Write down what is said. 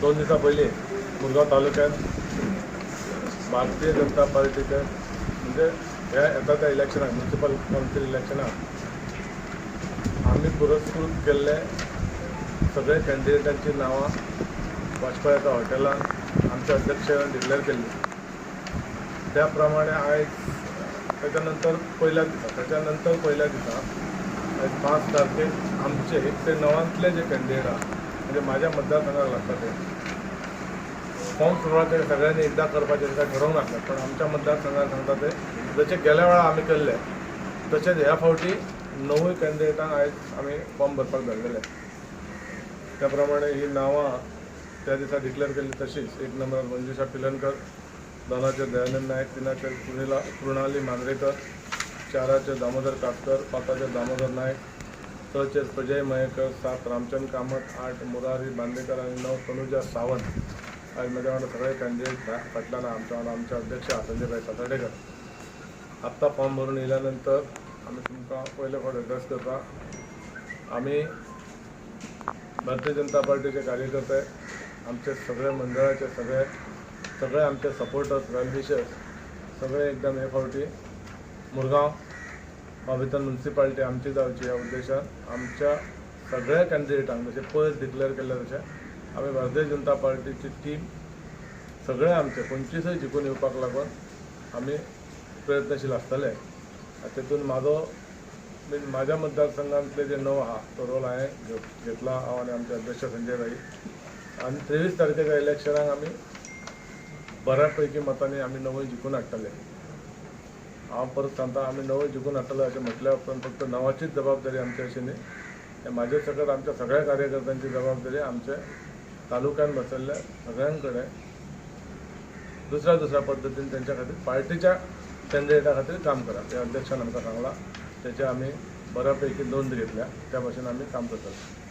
2 दिसां पयलीं मुरगांव तालुक्यात भारतीय जनता पार्टीचे, म्हणजे ह्या येता त्या इलेक्शनाक, म्युनिसिपल कावन्सील इलेक्शनाक आमी पुरस्कृत केल्ले सगळे कॅन्डिडेटांची नांवां वाजपेयी एका हॉटेलान आमच्या अध्यक्षान डिक्लेअर केल्ली. त्या प्रमाणे आयज त्याच्या नंतर पहिल्या दिसा, आयज 5 तारखेक आमचे 1 ते 9 जे कॅन्डिडेट आहा, म्हणजे माझ्या मतदारसंघाक लागता ते फॉर्म सोडवाचे सगळ्यांनी एकदा करपाचें काय ठरोवंक नासलें, पण आमच्या मतदारसंघात सांगता ते जशे गेल्या वेळा आमी केल्ले तशेंच ह्या फावटी णवूय कॅन्डिडेटांक आयज आमी फॉर्म भरपाक धाडलेले. त्या प्रमाणे ही नांवां त्या दिसा डिक्लेअर केल्ली तशीच: 1 नंबरार मंजुषा पिलनकर, 2 चेर दयानंद नायक, 3 चेर कृणाली मांद्रेकर, 4 चेर दामोदर कासकर, 5 चेर दामोदर नायक, 6 चेर प्रजय मयेकर, 7 रामचंद कामत, 8 मुरारी बांदेकर आनी 9 तनुजा सावंत. आयज म्हज्या वांगडा सगळे कॅन्डिडेट फाटल्यान आमच्या वांगडा आमचे अध्यक्ष संजय भाई सातार्डेकर. आत्तां फॉर्म भरून येयल्या नंतर आमी तुमकां पयले फावट एड्रेस करता. आमी भारतीय जनता पार्टीचे कार्यकर्ते, आमचे सगळे मंडळाचे सगळे सगळे आमचे सपोर्टर्स, वेलविशर्स सगळे एकदम हे फावटी मुरगांव भितर म्युनिसिपालिटी आमची जावची ह्या उद्देशान आमच्या सगळ्या कॅन्डिडेटांक जशें पयर डिक्लेअर केल्लें तशें आमी भारतीय जनता पार्टीची टीम सगळे आमचे 25य जिखून येवपाक लागून आमी प्रयत्नशील आसतले. आनी तेतून म्हाजो मीन म्हाज्या मतदारसंघांतले जे 9 आहा तो रोल हांवें घेतला, हांव आनी आमचे अध्यक्ष संजय भाई. आनी 23 तारखेच्या इलेक्शनाक आमी बऱ्या पैकी मतांनी आमी णवूय जिखून हाडटले. हांव परत सांगता, आमी णवूय जिखून हाडटले अशें म्हटल्या उपरांत फक्त णवाचीच जबाबदारी आमची अशी न्ही, हे म्हाजे सकट आमच्या सगळ्या कार्यकर्त्यांची जबाबदारी आमच्या तालुक्यान बसयल्ल्या सगळ्यां कडेन दुसऱ्या दुसऱ्या पद्दतीन त्यांच्या खातीर, पार्टीच्या कॅन्डिडेटा खातीर काम करप हे अध्यक्षान आमकां सांगलां. तेचे आमी बऱ्या पैकी नोंद घेतल्या. त्या भाशेन आमी काम करतले.